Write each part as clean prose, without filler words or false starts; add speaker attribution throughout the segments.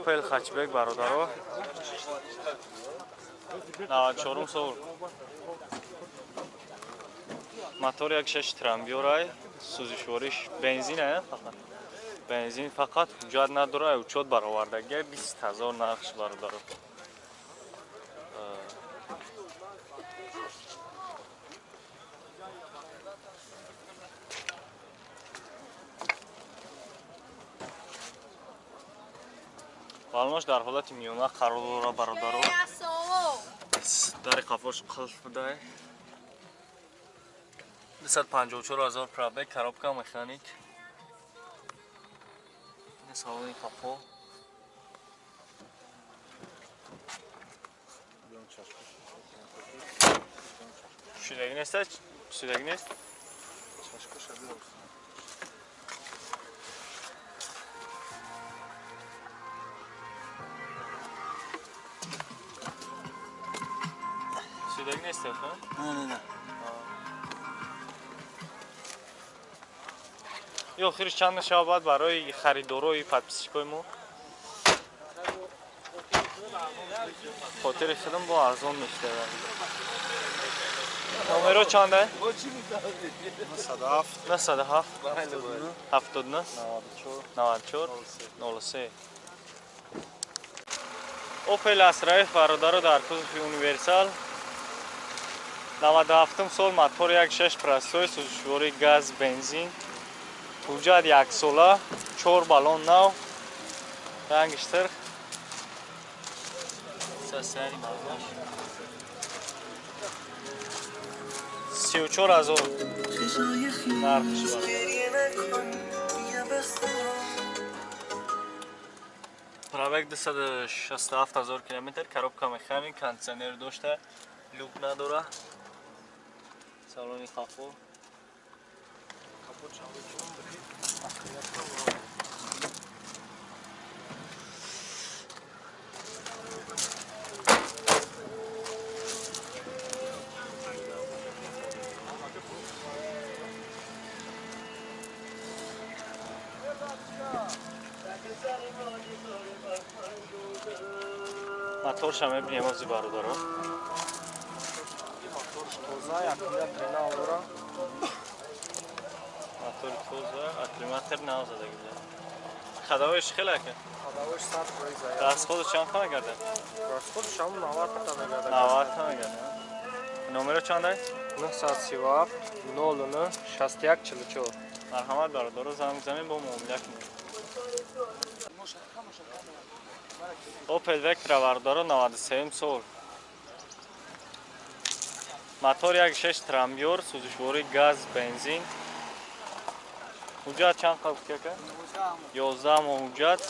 Speaker 1: Opel Hatchback бародаро 94 сол. Мотор 1.6 трамбиорай, сӯзишвориш бензин фақат. Бензин фақат, ҳуҷҷат надора, учёт баровардагия, 20 000 нархш бародаро. Балонош дар ҳолати миёна қарор дора бародаро. Дари қафош қулф буда. 254 000 пробег, коробка механик. Салони қафо. Пӯшидагӣ нест? Пӯшидагӣ нест? Пӯшидагӣ нест,
Speaker 2: Не, не, не.
Speaker 1: Ё охириш чанд мешавад баъд барои харидорои подписчикои мо? Хотири худам бо арзон мешавад. Номеро чанда?
Speaker 2: 907.
Speaker 1: 907 79 94 03. Opel Astra F бародаро дар кузови универсал 97 сол, мотор 1.6 простой, сӯзишвории газ, бензин, ҳуҷҷат яксола, чор баллон нав, рангиш сирх. Сасари мазаш. 34 000 нархш пробег 267 000 километр, коробка механик, кондиционер дошта, люк надора. Салони қафо. Моторша мебинем ози бародаро.
Speaker 2: Моторш тоза, аккумулятори нав дора.
Speaker 1: Мотори тоза, аккумулятор нав задаги. Ходовойш хеле ака?
Speaker 2: Ходовойш 100%.
Speaker 1: Расходу чанд та мегардад?
Speaker 2: Расходш ҳамун 90 та мегардад.
Speaker 1: 90 та мегардад. Номеро чанд аст?
Speaker 2: 937 09 61 44.
Speaker 1: Марҳамат бародаро, занг бизанед, бо муомила кунед. Opel Vectra бародаро 93 сол. Мотор 1.6 трамбиор, сӯзишвории газ, бензин. Ҳуҷҷат чанд қаб гуфти ака? 11 моҳ ҳуҷҷат.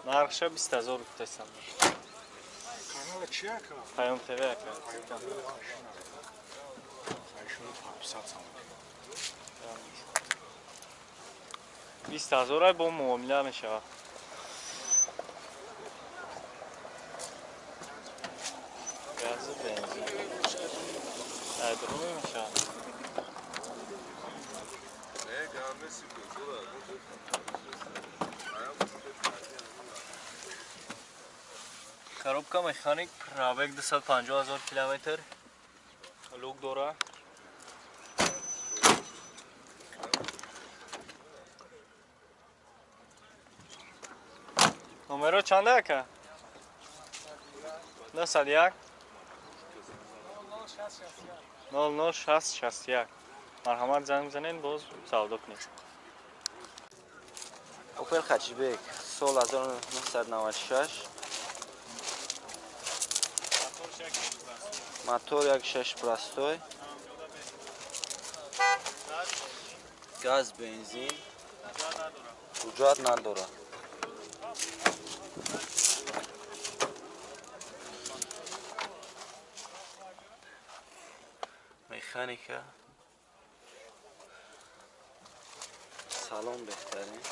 Speaker 1: Нархша 20 000 гуфтастам.
Speaker 2: Канала чи ака?
Speaker 1: Паём ТВ ака.
Speaker 2: Подписаться.
Speaker 1: 20 000 бо муомила мешавад. Газу бензин. Айдруми мешавад. Коробка механик, пробег 250 000 километр. Люк дора. Номеро чанда ака? 901 00 60 61. Марҳамат, занг бизанед, боз савдо кунед.
Speaker 3: Opel Hatchback сол 1996, мотор 1.6 простой, газ, бензин, ҳуҷҷат надорад. Механика, салон беҳтарин.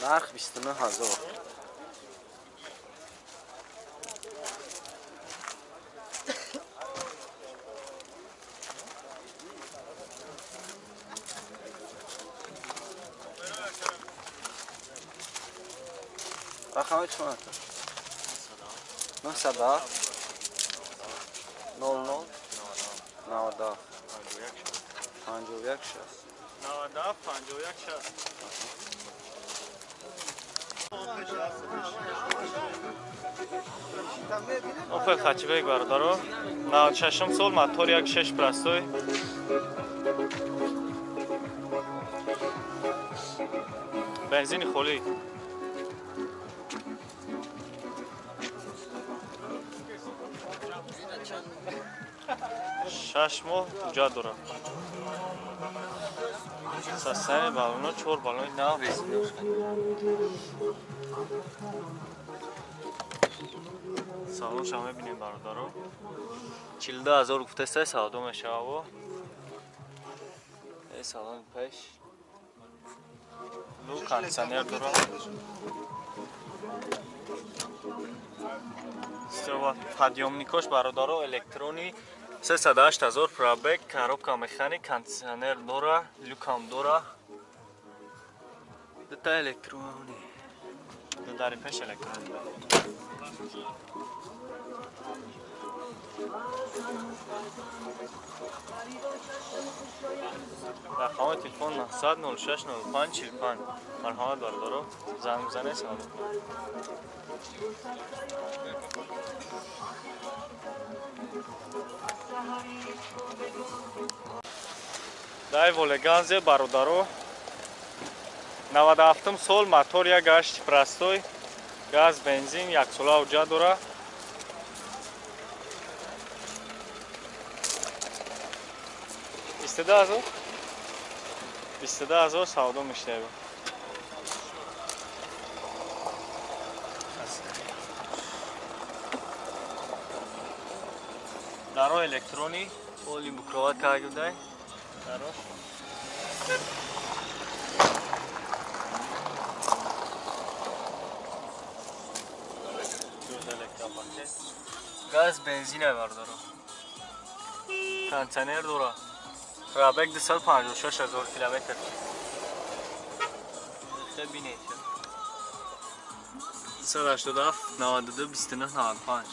Speaker 3: Нарх 29 000. Рақами телефон 907 00 97 51 60
Speaker 1: 97 51 60. Опел хатчбек бародаро 96 сол мотор 1.6 простой. Бензини холӣ. Шаш моҳ ҳуҷҷат дорад. Састани баллоно 4 баллони нав резина. Салонша мебинем бародаро. 42 000 гуфтаста савдо мешавад. Э салони пеш. Лу кондиционер дорад. Подъёмникош бародаро электрони 308 000 пробег, коробка механик, кондиционер дора, люкам дора. Дута электрони. Ду дари пеш электрони. Рақами телефон 900 06 05 45. Марҳамат бародаро, занг бизанед, савдо кунед. Дай Волеганзе бародаро 97 сол мотор 1.8 простой, газ бензин, яксола ҳуҷҷат дора. 22 000 22 000 савдо мешавад. Даро электрони, оли букроват карда. Даро. Газ бензин бародаро. Кондиционер дора. Пробег 256 000 километр. Бинед. 187 92 29 95.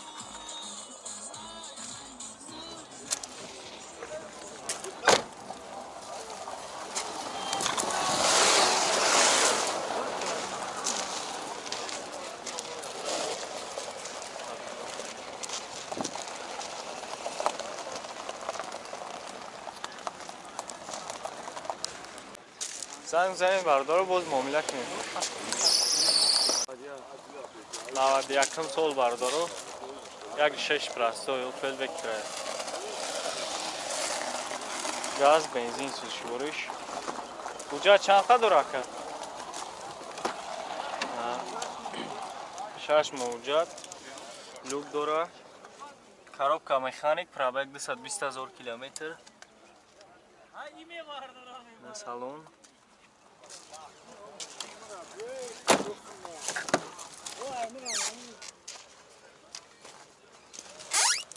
Speaker 1: Занг занем бародаро, боз муомила кунем. 91 сол бародаро 1.6 простой Opel Vectra. Газ, бензин, сӯзишвориш. Ҳуҷҷат чанд қа дора ака? 6 моҳ ҳуҷҷат. Люк дора. Коробка механик, пробег 220 000 километр. Салон.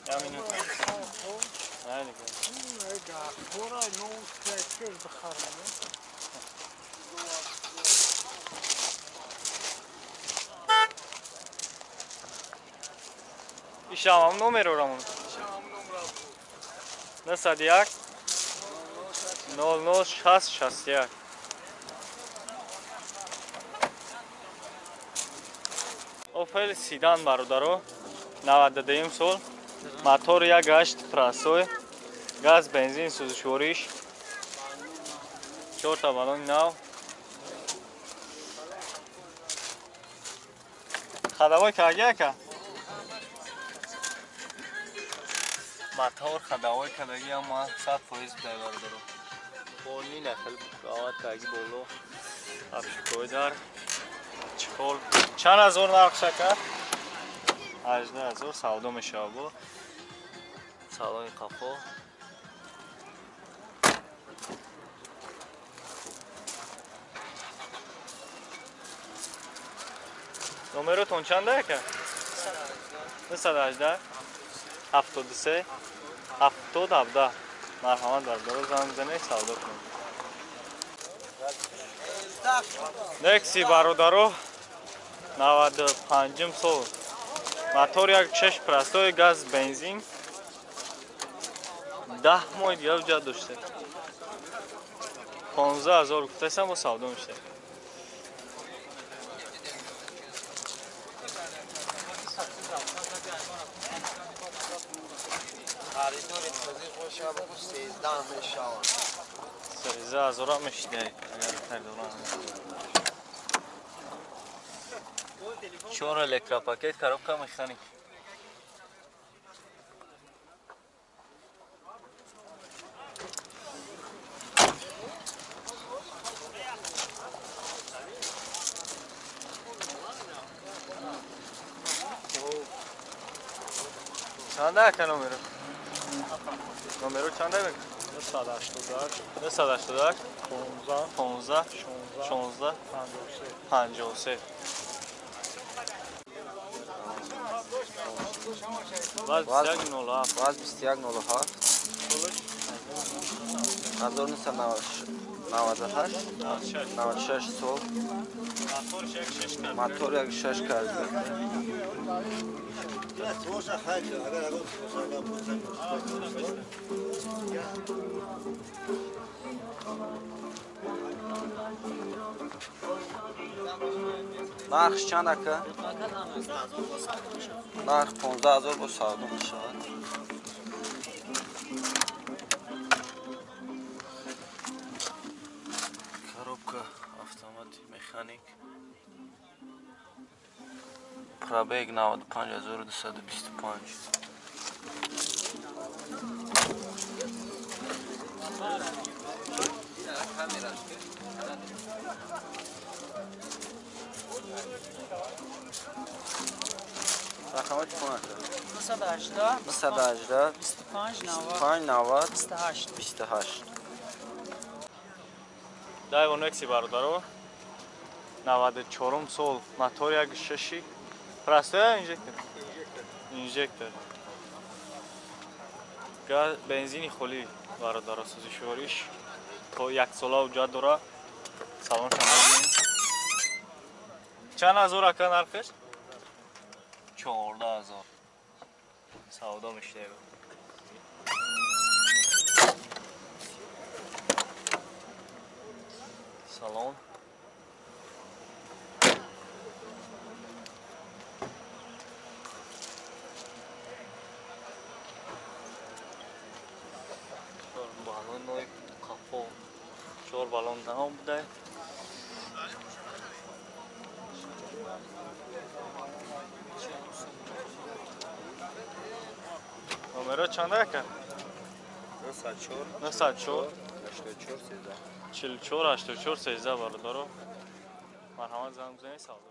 Speaker 1: Я минута. Ишамам номер орамон. 901 00 60 61. Opel Sedan бародаро 92 сол мотор 1.8 простой, газ бензин, сӯзишвориш, 4 та баллони нав. Ходовой карди ака? Мотор ходовой кардаги ама 100% будай бародаро. Полни нахел ават карди боло. Обшивкои дар чехол. Чанд ҳазор нарх шака? 18 000 савдо мешавад бо салони қафо. Номеротон чанда ака? 918 73 70 17. Марҳамат бародаро, занг бизанед, савдо кунед. Некси бародаро 95 сол. Мотор 1.6 простой, газ, бензин. 10 моҳ дига ҳуҷҷат дошта. 15 000 гуфтасам, бо савдо мешавад. 13 000 мешидай, агар харидорам. Чор электропакет, коробка механик. Чанда ака номеро? Номеро чанда бек?
Speaker 2: 988
Speaker 1: 988
Speaker 2: 15
Speaker 1: 15
Speaker 2: 16
Speaker 1: 16
Speaker 2: 53.
Speaker 1: 53. ВАЗ 2107.
Speaker 3: ВАЗ 2107. 1998 96 сол.
Speaker 1: Мотор 1.6 кард.
Speaker 3: Мотор 1.6 кард. Нархш чанд ака? Нарх 15 000 бо савдо мешавад. Коробка автомат механик. Пробег 95 225. Рақамҳо телефон ака?
Speaker 4: 918
Speaker 3: 918
Speaker 4: 25 90
Speaker 3: 25 90
Speaker 4: 28.
Speaker 3: 28.
Speaker 1: Daewoo Nexi, бародаро. 94 сол, мотор 1.6, простой, инжектор? Инжектор. Газ, бензини холӣ, бародаро, сӯзишвориш то як сола ҳуҷҷат дора. Салонша мебинем. Чанд ҳазор ака нархаш? 14 000. Савдо мешавад. Салон. Чор баллонои қафо. Чор баллон нав буда. Номеро чанда ака?
Speaker 3: 904
Speaker 1: 904
Speaker 3: 84 13.
Speaker 1: 44 84 13, бародаро. Марҳамат, занг бизанед, савдо.